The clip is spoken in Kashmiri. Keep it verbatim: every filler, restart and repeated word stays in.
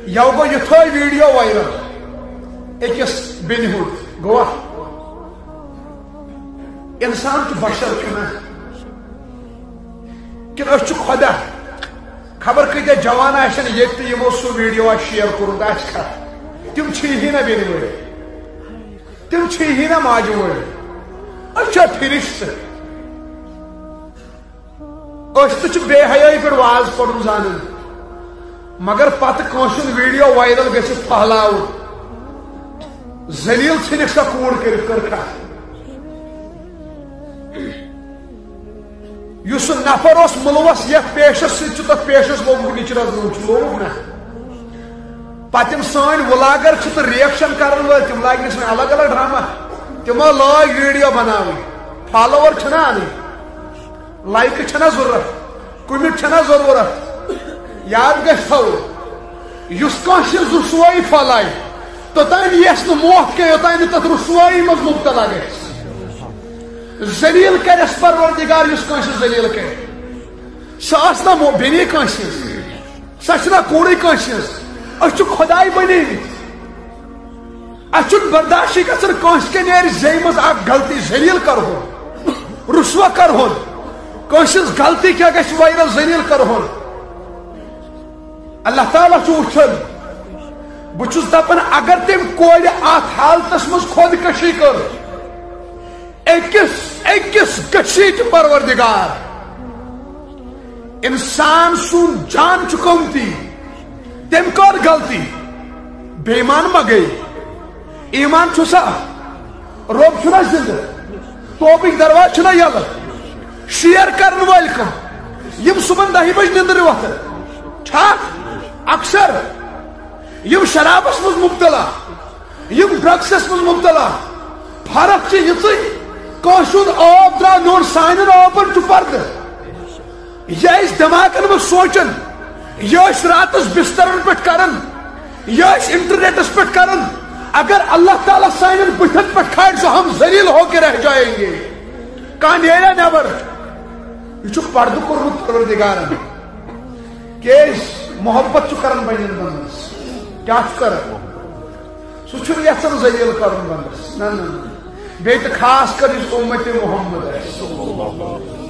یَوٕ گوٚو یِتھٲے ویڈیو وائرل أکِس بیٚنہِ ہُنٛد۔ گوٚوا؟ اِنسان چھُ بشر، چھُنہ؟ کِنہٕ أسۍ چھِ خۄدا؟ خبر کۭتیٛاہ جوان آسن ییٚتہِ تہٕ یِمو سُہ ویڈیو آسہِ شیئر کوٚرمُت آسہِ کھا۔ تِم چھِی نہ بیٚنہِ وٲلۍ، تِم چھِی نہ ماجہِ وٲلۍ۔ أسۍ چھا فرشتہٕ؟ أسۍ تہِ چھِ بے حیٲیی پٮ۪ٹھ واز پرُن زانان، مگر پتہٕ کٲنٛسہِ ہُنٛد ویڈیو وائرل گٔژھِتھ پھہلاوُن۔ ذلیل ژھٕنِکھ سۄ کوٗر کٔرِتھ کٔرکھا۔ یُس سُہ نفر اوس مُلوَس یتھ پیشس سۭتۍ چھُ، تتھ پیشس لوگُکھ نِچرس لوٗکھ چھِ، لوگُکھ نہ؟ پتہٕ یِم سٲنۍ ولاگر چھِ تہٕ ریئیکشن کرن وٲلۍ، تِم لاگہِ سٲنۍ الگ الگ ڈرامہ۔ تِمو لٲگۍ ویڈیو بناوٕنۍ، فالوور چھِنہ انٕنۍ، لائکہٕ چھنہ ضرورت، کمنٹ چھنہ ضرورت۔ یاد گژھِ تھاوُن، یُس کٲنٛسہِ ہٕنٛز رسوٲیی پھٔہلایہِ، توٚتام یِیَس نہٕ موت کینٛہہ، یوٚتام نہٕ تتھ رسوٲیی منٛز مبتلا گژھِ۔ ذلیل کرٮ۪س پروردگار، یُس کٲنٛسہِ ذلیل کرِ۔ سۄ ٲس نہ مو-، بیٚنے کٲنٛسہِ ہٕنٛز، سۄ چھِ نہ کوٗرٕے کٲنٛسہِ ہٕنٛز۔ أسۍ چھِ خۄداے بنیمٕتۍ۔ اَسہِ چھُنہٕ برداشٕے گژھان کٲنٛسہِ کیٚنٛہہ نیرِ زیٚیہِ منٛز اکھ غلطی، ذلیل کرہون، رسوا کرہون۔ کٲنٛسہِ ہٕنٛز غلطی کیٛاہ گژھِ وائرل، ذلیل کرہون؟ اللہ تعالیٰ چھُ وٕچھان۔ بہٕ چھُس دپان، اگر تٔمۍ کورِ اتھ حالتس منٛز خودکشی کٔر، أکِس، أکِس گٔشیٖد پروردگار۔ انسان سُنٛد جان چھُ قۭمتی۔ تٔمۍ کٔر غلطی، بے ایمان ما گٔے؟ ایمان چھُ سا؟ رۄب چھُنہ زندٕ؟ توبٕکۍ دروازٕ چھِنہ یَلہٕ؟ شیئر کرن وٲلۍ کم؟ یِم صبحن دَہہِ بجہِ نِندرِ وۄتھان چھا؟ اکثر یِم شرابس منٛز مبتلا، یِم ڈرگسس منٛز مبتلا۔ فرق چھِ یِژٕے، کٲنٛسہِ ہُنٛد عٲب درٛاو، میون سانٮ۪ن عٲبن چھُ پردٕ۔ یہِ أسۍ دٮ۪ماغن منٛز سونٛچان، یہِ أسۍ راتس بسترن پٮ۪ٹھ کران، یہِ أسۍ انٹرنیٹس پٮ۪ٹھ کران، اگر اللہ تعالیٰ سانٮ۪ن بٕتھن پٮ۪ٹھ کھارِ، سُہ ہم ذلیل ہو کے رہ جائیں گے۔ کانٛہہ نیریا نٮ۪بر؟ یہِ چھُ پردٕ کوٚرمُت پروردگارن۔ کیٛازِ؟ محبت چھُ کران پننٮ۪ن بندس۔ کیٛاہ چھُ کران؟ سُہ چھُنہٕ یژھان ذلیل کرُن بندس۔ نہ، نہ، نہ۔ بیٚیہِ تہٕ خاص کر یُس اُمتِ محمد آسہِ۔